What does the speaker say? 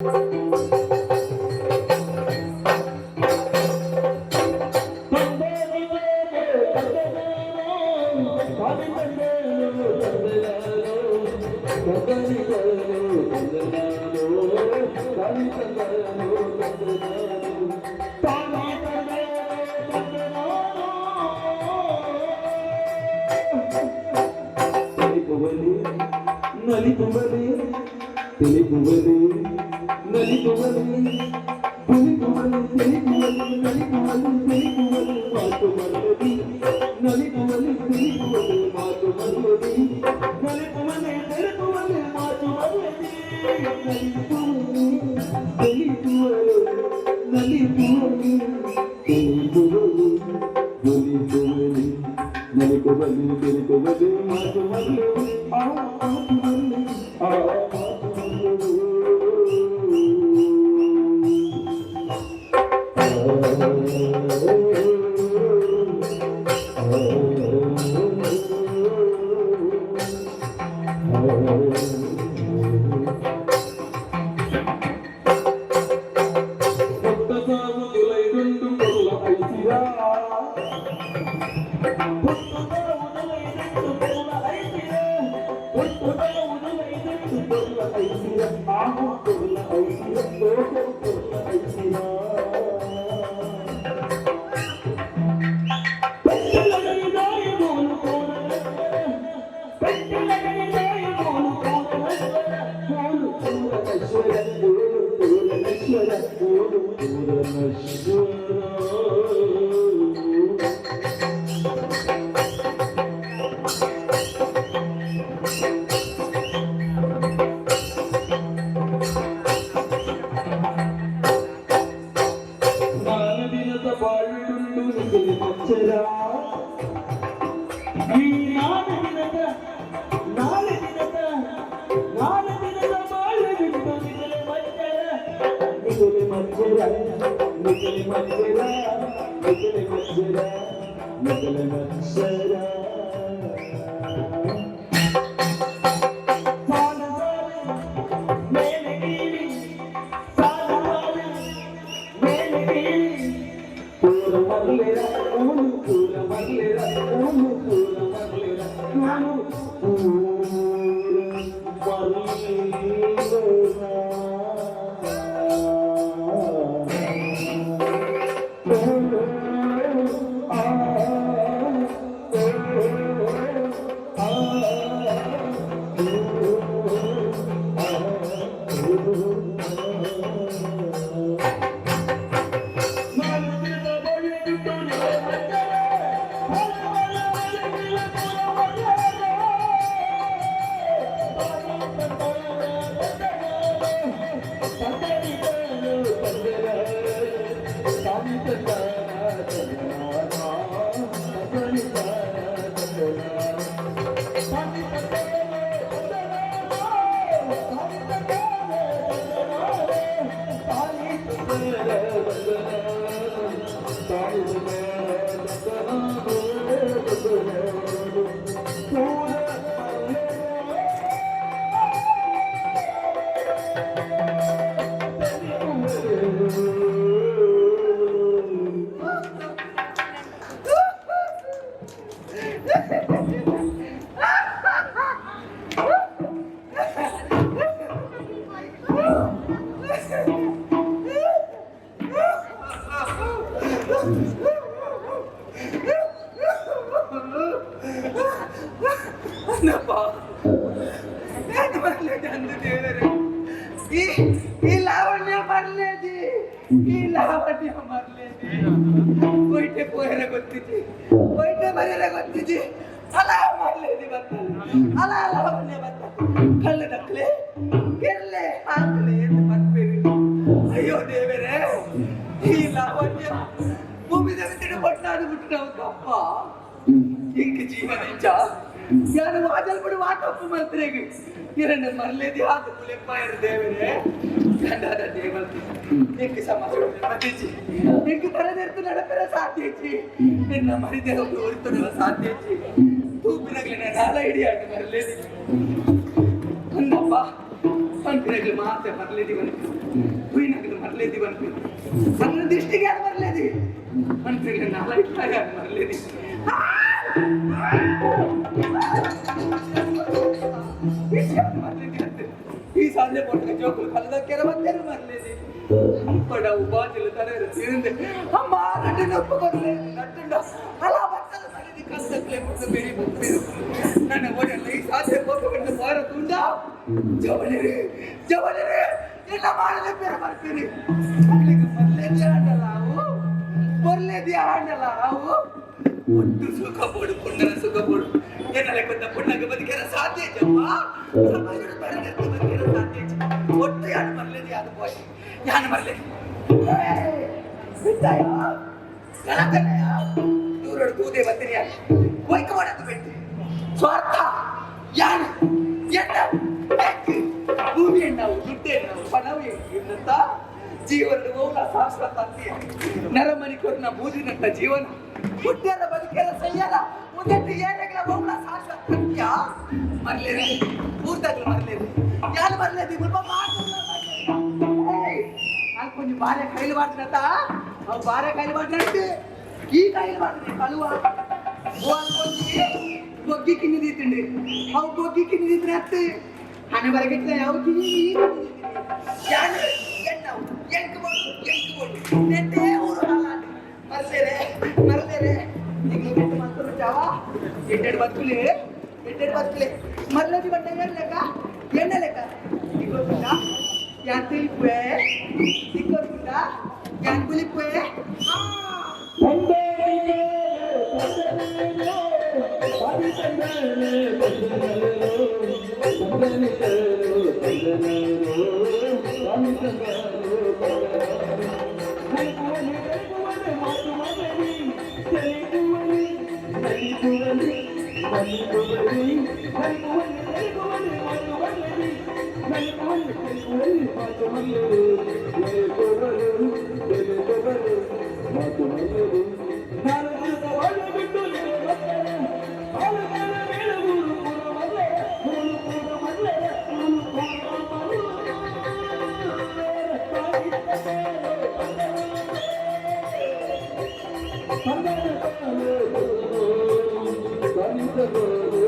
ನಲಿಪುವಲಿ ತಿಳಿಪುವಲಿ ನಲಿಪುವಲಿ ತಿಳಿಪುವಲಿ ತಿಳಿಪುವಲಿ ನಲಿಪುವಲಿ ತಿಳಿಪುವಲಿ ಮಾತು ಮರುದಿ ನಲಿಪುವಲಿ ತಿಳಿಪುವಲಿ ಮಾತು ಮರುದಿ ನಲಿಪುವಲಿ ತಿಳಿಪುವಲಿ ಮಾತು ಮರುದಿ ನಲಿಪುವಲಿ ತಿಳಿಪುವಲಿ ನಲಿಪುವಲಿ ತಿಳಿಪುವಲಿ ನಲಿಪುವಲಿ ನಲಿಪುವಲಿ ತಿಳಿಪುವಲಿ ಮಾತು ಮರುದಿ ಆ ಮಾತು ಮರುದಿ ಆ ಮಾತು ಮರುದಿ. ನಾನದಿನದ ಬಾಳುಂಡು ನಿಗಲಿ ಮಚ್ಚರ ಈ ನಾನದಿನದ ನಾನದಿನದ ನಾನದಿನದ ಬಾಳುಂಡು ನಿಗಲಿ ಮಚ್ಚರ ನಿಗಲಿ ಮಚ್ಚರ ನಿಗಲಿ ಮಚ್ಚರ ನಿಗಲಿ ಮಚ್ಚರ ನಿಗಲಿ ಮಚ್ಚರ. ಸಾಲು ಸಾಲು ಮೇಲೆ ಕೀಳಿ ಸಾಲು ಸಾಲು ಮೇಲೆ ಕೀಳಿ ಪೂರ ಮರ್ಲಿರ ಊನು ಪೂರ ಮರ್ಲಿರ ಊನು ಪೂರ ಮರ್ಲಿರ ಊನು ಪೂರ ಏನಪ್ಪ ಏನು ಬರ್ಲೇದಿ ಅಂದು ದೇವರೇ, ಈ ಈ ಲಾವಣ್ಯ ಬರ್ಲೇದಿ, ಈ ಲಾವಣ್ಯ ಬರ್ಲೇದಿ. ಕೊಯ್ಟೆ ಪೋಯರೆ ಗೊತ್ತಿದ್ದಿ, ಕೊಯ್ಟೆ ಬರೆಯರೆ ಗೊತ್ತಿದ್ದಿ. ಅಲ ಮಾಡ್ಲೇದಿ ಬರ್ತದೆ, ಅಲ ಲಾವಣ್ಯ ಬರ್ತದೆ. ಕಲ್ಲು ದಕ್ಲೆ ಕೆರ್ಲೆ ಹಾಕ್ಲೆ ಎಂದು ಬರ್ಬೇರಿ. ಅಯ್ಯೋ ದೇವರೇ, ಈ ಲಾವಣ್ಯ ಭೂಮಿ ದೇವತೆ ಪಟ್ನಾಡು ಬಿಟ್ಟು ನಾವು ತಪ್ಪ ಇಂಕ ಜೀವನ ಇಚ್ಚ ಯಾರು ವಾಜಲ್ ಬಿಡು ವಾಟಪ್ಪು ಮಂತ್ರಿಗೆ இரண்டு ಮರಲೇದಿ ಆದ ಪುಲೆಪ್ಪಾಯರು ದೇವರೇ. ಗಂಡಾದ ದೇವಲ್ತಿ ಎಂಕ್ ಸಮಾಜ ಮತಿಜಿ ಎಂಕ್ ತರದೆರ್ತು ನಡಪೆರ ಸಾಧ್ಯಚಿ ನಿನ್ನ ಮರಿದೇವ ಒರಿತೊಡವ ಸಾಧ್ಯಚಿ ತೂಪಿನಗ್ಲಿನ ನಾಲ ಹಿಡಿಯಾಟ ಮರಲೇದಿ. ಅಂದಪ್ಪ ಪನ್ಪಿನಗ್ಲು ಮಾತೆ ಮರ್ಲೇದಿ ಬನ್ಪಿ, ತೂಯಿನಗ್ಲು ಮರ್ಲೇದಿ ಬನ್ಪಿ, ಸಣ್ಣ ದೃಷ್ಟಿಗೆ ಯಾರು ಮರ್ಲೇದಿ ಪನ್ಪಿನ ನಾಲೈಟ್ಲ ಯಾರು ಮರ್ಲೇದಿ. ಮರ್ಲೇದಿ ಅಂತೆ ಈ ಸಾಧನೆ ಪೊಟ್ಟಗ ಜೋಕುಲು ಕಲ್ಲದ ಬತ್ತೇರು ಮರ್ಲೇದಿ. ಪಡವು ಬಾಜಲು ತಲೆರು ತಿರುಂದೆ ಅಮ್ಮ ನಟ್ಟು ನೊಪ್ಪು ಕೊರ್ಲೆ ನಟ್ಟುಂಡ ಅಲ ಬತ್ತಲ ಮರ್ಲೇದಿ ಕಲ್ಲದಕ್ಲೆ ಮುಟ್ಟು ಬೆರಿ ಬಪ್ಪೇರು ನನ್ನ ಓಡಲ್ಲ. ಈ ಸಾಧನೆ ಪೊಕ್ಕ ಬಾರ ತುಂಡ ಜವಳಿರಿ ಜವಳಿರಿ ಎಲ್ಲ ಮಾಡಲೇ ಬೇರೆ ಬರ್ತೀರಿ. ಅಲ್ಲಿಗೆ ಬರ್ಲೇದಿ ಆಂಡಲ್ಲ ಅವು, ಬರ್ಲೇದಿ ಆಂಡಲ್ಲ ಅವು. ಒಟ್ಟು ಸುಖ ಪಡು, ಪುಣ್ಣನ ಸುಖ ಪಡು. ಎನ್ನಲೆ ಕೊತ್ತ ಪುಣ್ಣಗೆ ಬದುಕಿರ ಸಾಧ್ಯ ಜಮ್ಮ ಸಮಾಜದ ಬರನೆತ್ತು ಬದುಕಿರ ಸಾಧ್ಯ. ಒಟ್ಟು ಯಾನು ಮರ್ಲೇದಿ, ಯಾನು ಬೋಯ್ ಯಾನು ಮರ್ಲೇದಿ ಬಿಟ್ಟಾಯ ಕಲಕಲಯ ದೂರಡು ತೂದೆ ಬರ್ತೀನಿ. ಯಾರು ಒಯ್ಕ ಮಾಡೋದು ಬಿಟ್ಟು ಸ್ವಾರ್ಥ ಯಾನು ಎಣ್ಣ ಬೆಕ್ಕು ಭೂಮಿ ಎಣ್ಣವು ದುಡ್ಡು ಎಣ್ಣವು ಪಣವು ಎಣ್ಣಂತ ಜೀವನದ ಓಲ ಶಾಶ್ವತ ಅಂತೀಯ. ನರಮನಿ ಕೊರ್ನ ಬೂದಿನಂತ ಜೀವನ ಹುಟ್ಟ್ಯಾರ ಬದುಕ್ಯಾರ ಸಯ್ಯಾರ ಮುಂದೆಟ್ಟು ಏನೆಗಳ ಓಲ ಶಾಶ್ವತ ಅಂತ್ಯ. ಮರ್ಲೇರಿ ಪೂರ್ತಾಗ್ಲು ಮರ್ಲೇರಿ ಯಾರು ಮರ್ಲೇದಿ ಮುಲ್ಪ ಅಲ್ಲಿ ಕೊಂಚ ಬಾರೆ ಕೈಲು ಮಾಡ್ತೀನಂತ ಅವು ಬಾರೆ ಕೈಲು ಮಾಡ್ತಿನಂತೆ. ಈ ಕೈಲು ಮಾಡ್ತೀನಿ ಕಳುವ కొంచి బొగ్గి కింది తీతుండే అవు బొగ్గి కింది తీతున్నట్టు ಹಣೆ ಬರಗಿಟ್ಲ ಯಾವ ಕಿವಿ ಯಾನು ಎಣ್ಣವು ಎಂಕ್ ಬೋಡು ಎಂಕ್ ಬೋಡು ನೆಟ್ಟೆ ಊರು ಹಾಲಾಂಡು. ಮರ್ಲೇರೆ ಮರ್ಲೇರೆ ನಿಂಗೆ ಬೆಟ್ಟು ಮಂತರು ಜಾವ ಎಡ್ಡೆಡ್ ಬದುಕುಲೆ ಎಡ್ಡೆಡ್ ಬದುಕುಲೆ ಮರ್ಲೇದಿ ಬಂಡೆ ಲೆಕ್ಕ ಎಣ್ಣೆ ಲೆಕ್ಕ ತಿಕ್ಕೋతుందా ಯಾನ್ ತಿಳಿಪುವೆ ತಿಕ್ಕೋతుందా ಯಾನ್ ಕುಲಿಪುವೆ. Thank you.